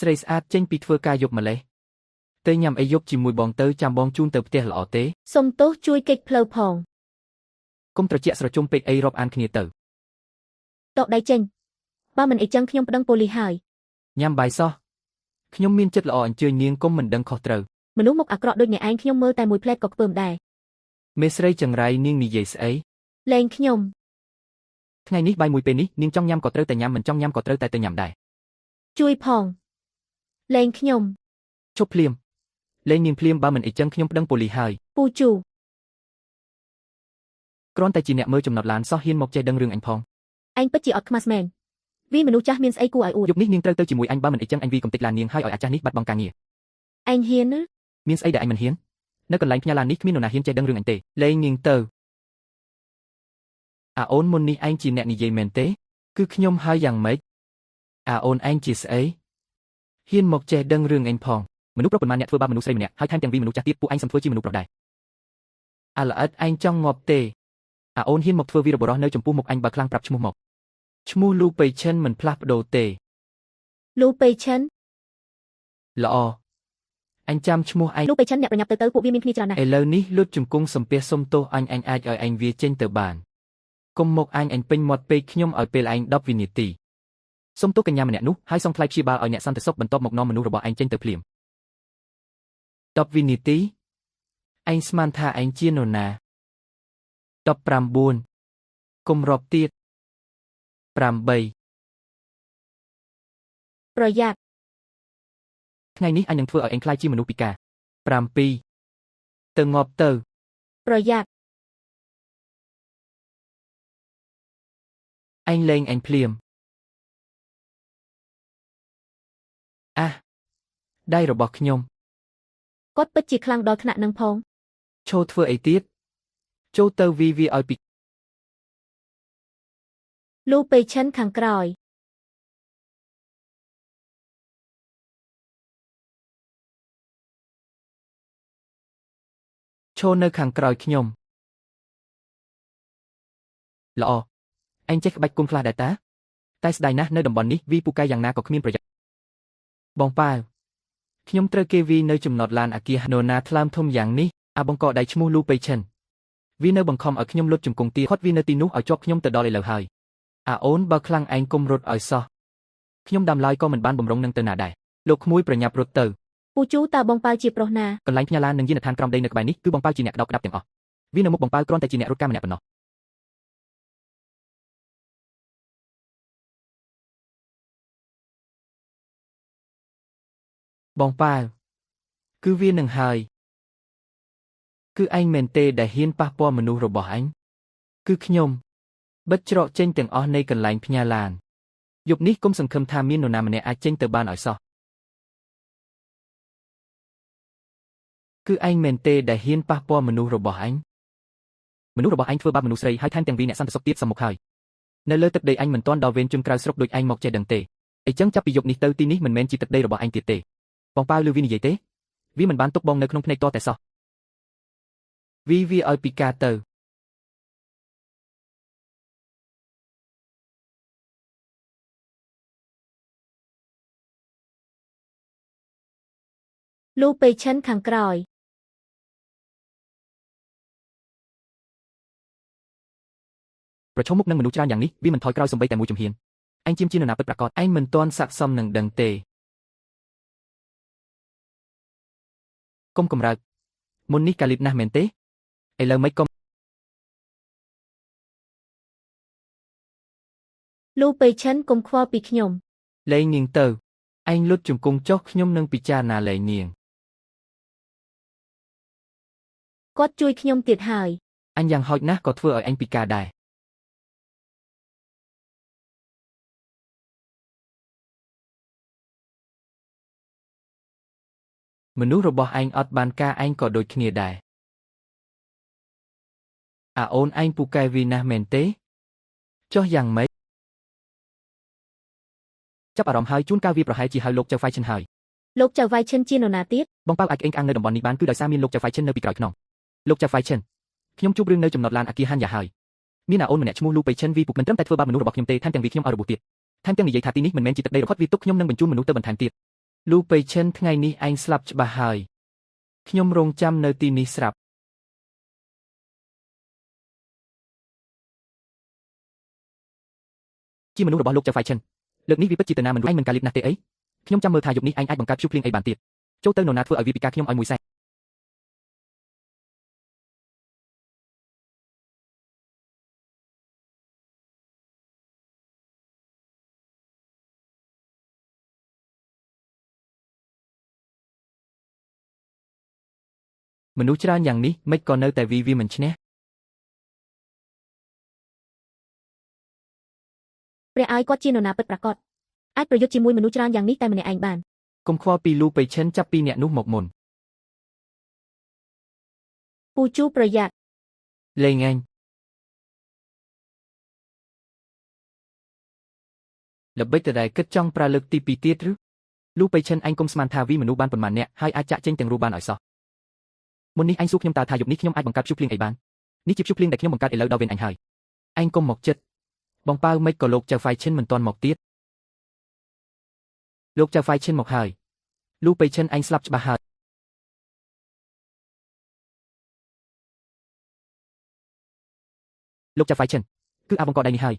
ស្រីស្អាតចេញពីធ្វើការយប់ម្លេះទៅញ៉ាំអីយប់ជាមួយបងទៅចាំបងជូនទៅផ្ទះល្អទេ សុំទោសជួយកិច្ចផ្លូវផង កុំត្រជាក់ស្រជុំពេកអីរាប់អានគ្នាទៅ តកដៃចេញបើមិនអីចឹងខ្ញុំប្តឹងប៉ូលីសហើយ ញ៉ាំបាយសោះខ្ញុំមានចិត្តល្អអញ្ជើញនាងកុំមិនដឹងខុសត្រូវ មនុស្សមុខអាក្រក់ដូចអ្នកឯងខ្ញុំមើលតែមួយផ្លែតក៏ខ្ពើមដែរ មេស្រីចង្រៃនាងនិយាយស្អី លែងខ្ញុំ ថ្ងៃនេះបាយមួយពេលនេះនាងចង់ញ៉ាំក៏ត្រូវតែញ៉ាំមិនចង់ញ៉ាំក៏ត្រូវតែទៅញ៉ាំដែរ ជួយផងលែងខ្ញុំ ឈប់ភ្លាមលែងនាងភ្លាមបើមិនអីចឹងខ្ញុំប្តឹងប៉ូលីសហើយ ពូជូ គ្រាន់តែជាអ្នកមើលចំណត់ឡានសោះហ៊ានមកចេះដឹងរឿងអញផង ឯងពិតជាអត់ខ្មាស់មែនវីមនុស្សចាស់មានស្អីគួរឲ្យអួត យប់នេះនាងត្រូវទៅជាមួយអញបើមិនអីចឹងអញវីកំទេចឡាននាងហើយឲ្យអាចាស់នេះបាត់បង់ការងារ ឯងហ៊ានឬ មានស្អីដែលអញមិនហ៊ាននៅកន្លែងផ្ញើឡាននេះគ្មាននរណាហ៊ានចេះដឹងរឿងអញទេលែងនាងទៅអាអូនមុននេះឯងជាអ្នកនិយាយមែនទេគឺខ្ញុំហើយយ៉ាងម៉េចអាអូនឯងជាស្អីហ៊ានមកចេះដឹងរឿងអញផងមនុស្សប្រុសប៉ុន្មានអ្នកធ្វើបាបមនុស្សស្រីម្នាក់ហើយថែមទាំងវីមនុស្សចាស់ទៀតពួកឯងសំធ្វើជាមនុស្សប្រុសដែរអាល្អិតឯងចង់ងាប់ទេអាអូនហ៊ានមកធ្វើវីរបុរសនៅចំពោះមុខអញបើខ្លាំងប្រាប់ឈ្មោះមកឈ្មោះលូប៉េឈិនមិនផ្លាស់ប្ដូរទេ លូពេឈិន ល្អអញចាំឈ្មោះឯង លូពេឈិនអ្នកប្រញាប់ទៅទៅពួកវាមានគ្នាច្រើនណាស់ ឥឡូវនេះលុតជង្គង់សំពះសុំទោសអញអញអាចឲ្យឯងវាចេញទៅបាន កុំមកអញអញពេញមាត់ពេកខ្ញុំឲ្យពេលឯង10វិនាទីសុំទោសកញ្ញាម្នាក់នោះហើយសុំថ្លៃព្យាបាលឲ្យអ្នកសន្តិសុខបន្ទាប់មកនាំមនុស្សរបស់ឯងចេញទៅភ្លាម10វិនាទីឯងស្មានថាឯងជានរណា19កុំរាប់ទៀត8 ប្រយ័ត្ន ថ្ងៃនេះអញនឹងធ្វើឲ្យឯងក្លាយជាមនុស្សពិការ7ទៅងាប់ទៅ ប្រយ័ត្ន ឯងលែងឯងភ្លាមអាដៃរបស់ខ្ញុំ គាត់ពិតជាខ្លាំងដល់ថ្នាក់នឹងផង ឈោធ្វើអីទៀតចូលទៅវីវាឲ្យពី លូពេឈិនខាងក្រោយ ឈោនៅខាងក្រោយខ្ញុំល្អឯងចេះក្បាច់គុំខ្លះដែរតាតែស្ដាយណាស់នៅតំបន់នេះវីពូកែយ៉ាងណាក៏គ្មានប្រយោជន៍បងប៉ាវខ្ញុំត្រូវគេវីនៅចំណតឡានអាគារណូណាថ្លើមធំយ៉ាងនេះអាបង្កដៃឈ្មោះលូប៉េឈិនវានៅបង្ខំឲ្យខ្ញុំលុតជង្គង់ទៀតគាត់វានៅទីនោះឲ្យជាប់ខ្ញុំទៅដល់ឥឡូវហើយអាអូនបើខ្លាំងឯងគុំរត់ឲ្យសោះខ្ញុំដាំឡើយក៏មិនបានបំរុងនឹងទៅណាដែរលោកក្មួយប្រញាប់រត់ទៅ ពូជូតើបងប៉ៅជាប្រុសណា កន្លែងផ្ញើឡាននិងយានដ្ឋានក្រោមដីនៅក្បែរនេះគឺបងប៉ៅជាអ្នកក្តោបក្តាប់ទាំងអស់វានៅមុខបងប៉ៅគ្រាន់តែជាអ្នករត់ការម្នាក់ប៉ុណ្ណោះបងប៉ៅគឺវានឹងហើយគឺឯងមែនទេដែលហ៊ានប៉ះពាល់មនុស្សរបស់អញគឺខ្ញុំបិទច្រកចេញទាំងអស់នៃកន្លែងផ្ញើឡានយប់នេះគុំសង្ឃឹមថាមាននរណាម្នាក់អាចចេញទៅបានឲ្យសោះគឺឯងមែនទេដែលហ៊ានប៉ះពាល់មនុស្សរបស់អញមនុស្សរបស់អញធ្វើបាបមនុស្សស្រីហើយថែមទាំងវីអ្នកសន្តិសុខទៀតសំមុខហើយនៅលើទឹកដីអញមិនទាន់ដល់វេនជនក្រៅស្រុកដូចឯងមកចេះដឹងទេអីចឹងចាប់ពីយប់នេះទៅទីនេះមិនមែនជាទឹកដីរបស់ឯងទៀតទេបងប៉ាវឮវានិយាយទេវាមិនបានទុកបងនៅក្នុងភ្នែកតតែសោះវីវាឲ្យពីការទៅ លូពេឈិនខាងក្រោយ ប្រឈមមុខនឹងមនុស្សច្រើនយ៉ាងនេះវាមិនថយក្រោយសំបីតែមួយជំហានឯងជាមជានរណាពិតប្រាកដឯងមិនទាន់ស័ក្តិសមនឹងដឹងទេកុំកម្រើកមុននេះកាលីបណាស់មែនទេឥឡូវមិនក៏ លូពេឈិនកុំខ្វល់ពីខ្ញុំ លែងនាងទៅឯងលុតជង្គង់ចុះខ្ញុំនឹងពិចារណាលែងនាង គាត់ជួយខ្ញុំទៀតហើយ អញយ៉ាងហោចណាស់ក៏ធ្វើឲ្យអញពិការដែរមនុស្សរបស់ឯងអត់បានការឯងក៏ដូចគ្នាដែរអាអូនឯងពូកែវីណាស់មែនទេចុះយ៉ាងម៉េចចាប់អារម្មណ៍ហើយជួនកាលវាប្រហែលជាហៅលោកចៅហ្វៃឈិនហើយ លោកចៅវ៉ៃឈិនជានរណាទៀត បងប៉ៅអាចក្អេងក្អាងនៅតំបន់នេះបានគឺដោយសារមានលោកចៅហ្វៃឈិននៅពីក្រោយខ្នងលោកចៅហ្វៃឈិនខ្ញុំជួបរឿងនៅចំណតឡានអាគារហានយ៉ាហើយមានអាអូនម្នាក់ឈ្មោះលូប៉េឈិនវីពុកមិនត្រឹមតែធ្វើបាបមនុស្សរបស់ខ្ញុំទេថែមទាំងវីខ្ញុំឲ្យរបួសទៀតថែមទាំងនិយាយថាទីនេះមិនមែនជាទឹកដីរបស់គាត់វីទុកខ្ញុំនឹងបញ្ជូនមនុស្សទៅបន្ថែមទៀត លូប៉េឈិនថ្ងៃនេះឯងស្លាប់ច្បាស់ហើយខ្ញុំរងចាំនៅទីនេះស្រាប់ជាមនុស្សរបស់លោកចៅហ្វៃឈិនលើកនេះវាពិតជាទៅណាមិនរួចឯងមិនកាលៀបណាស់ទេអីខ្ញុំចាំមើលថាយប់នេះឯងអាចបង្កើតព្យុះភ្លៀងអីបានទៀតចូលទៅនរណាធ្វើឲ្យវាពិការខ្ញុំឲ្យមួយសែមនុស្សច្រើនយ៉ាងនេះមិនក៏នៅតែវីវាមិនឈ្នះ ព្រះឲ្យគាត់ជានរណាពិតប្រាកដអាចប្រយុទ្ធជាមួយមនុស្សច្រើនយ៉ាងនេះតែម្នាក់ឯងបាន កុំខ្វល់ពីលូប៉េឈិនចាប់ពីអ្នកនោះមកមុន ពូជូប្រយ័ត្ន លេងឯងល្បិចដដែលគិតចង់ប្រើលើកទី2ទៀតឬលូប៉េឈិនឯងកុំស្មានថាវីមនុស្សបានប៉ុន្មានអ្នកហើយអាចចាក់ចេញទាំងរੂបានឲ្យសោះមុននេះឯងសួរខ្ញុំតើថាយប់នេះខ្ញុំអាចបង្កើតព្យុះភ្លៀងអីបាននេះជាព្យុះភ្លៀងដែលខ្ញុំបង្កើតឥឡូវដល់វេនអញហើយឯងកុំមកចិត្តបងប៉ៅមិនក៏លោកចៅហ្វៃឈិនមិនទាន់មកទៀតលោកចៅហ្វៃឈិនមកហើយលូប៉េឈិនឯងស្លាប់ច្បាស់ហើយលោកចៅហ្វៃឈិនគឺអាបង្កដៃនេះហើយ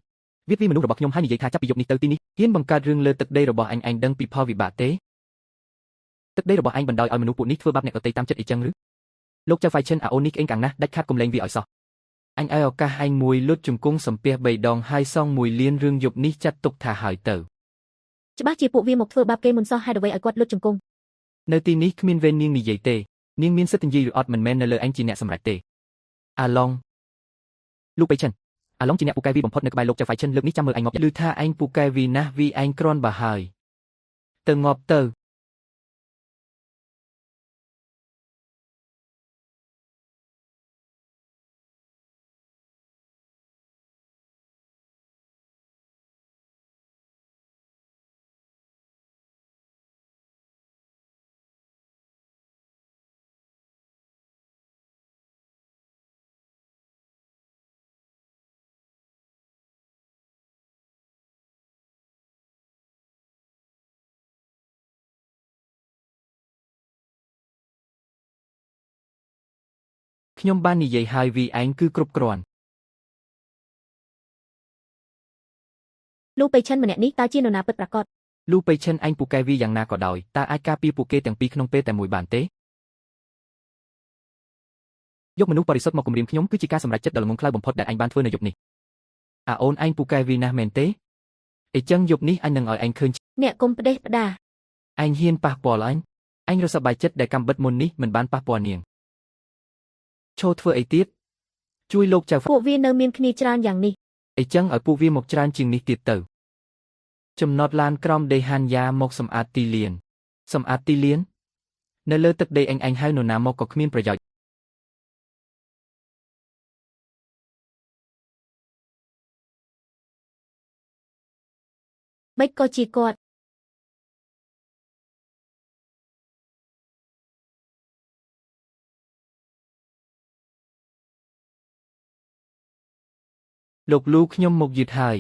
វាវីមនុស្សរបស់ខ្ញុំហើយនិយាយថាចាប់ពីយប់នេះទៅទីនេះហ៊ានបង្កើតរឿងលើទឹកដីរបស់អញឯងដឹងពីផលវិបាកទេទឹកដីរបស់អញបណ្ដោយឲ្យមនុស្សពួកនេះធ្វើបាបអ្នកដទៃតាមចិត្តអីចឹងឬលោកចៅហ្វៃឈិនអាអូននេះក្អេងកាំងណាស់ដាច់ខាតកុំលេងវាឲ្យសោះអញឲ្យឱកាសឯងមួយលុតជង្គង់សំពះបីដងហើយសងមួយលានរឿងយប់នេះចាត់ទុកថាហើយទៅ ច្បាស់ជាពួកវាមកធ្វើបាបគេមុនសោះហេតុអ្វីឲ្យគាត់លុតជង្គង់ នៅទីនេះគ្មានវេននាងនិយាយទេនាងមានសិទ្ធិនិយាយឬអត់មិនមែននៅលើឯងជាអ្នកសម្រេចទេអាឡុងលោកប៉េឈិនអាឡុងជាអ្នកពូកែវីបំផុតនៅក្បែរលោកចៅហ្វៃឈិនលើកនេះចាំមើលឯងងាប់ឮថាឯងពូកែវីណាស់វីឯងគ្រាន់បើហើយទៅងាប់ទៅ ខ្ញុំបាននិយាយហើយវីឯងគឺគ្រប់គ្រាន់ លូប៉េឈិនម្នាក់នេះតើជានរណាពិតប្រាកដ លូប៉េឈិនឯងពូកែវីយ៉ាងណាក៏ដោយតើអាចការពារពួកគេទាំងពីរក្នុងពេលតែមួយបានទេយកមនុស្សបរិសុទ្ធមកគំរាមខ្ញុំគឺជាការសម្រេចចិត្តដ៏ល្ងង់ខ្លៅបំផុតដែលអញបានធ្វើនៅយប់នេះអាអូនឯងពូកែវីណាស់មែនទេអីចឹងយប់នេះអញនឹងឲ្យឯងឃើញ អ្នកកុំផ្ដេសផ្ដាស ឯងហ៊ានប៉ះពាល់អញឯងរសប្បាយចិត្តដែលកម្មបិទមុននេះមិនបានប៉ះពាល់នាងឈោធ្វើអីទៀតជួយលោកចៅ ពួកវានៅមានគ្នាច្រើនយ៉ាងនេះ អីចឹងឲ្យពួកវាមកច្រើនជាងនេះទៀតទៅចំណតឡានក្រោមដេហានយ៉ាមកសម្អាតទីលានសម្អាតទីលាននៅលើទឹកដីអញឯងហៅនរណាមកក៏គ្មានប្រយោជន៍ បិចក៏ជាគាត់ លោកលូខ្ញុំមកយឺតហើយ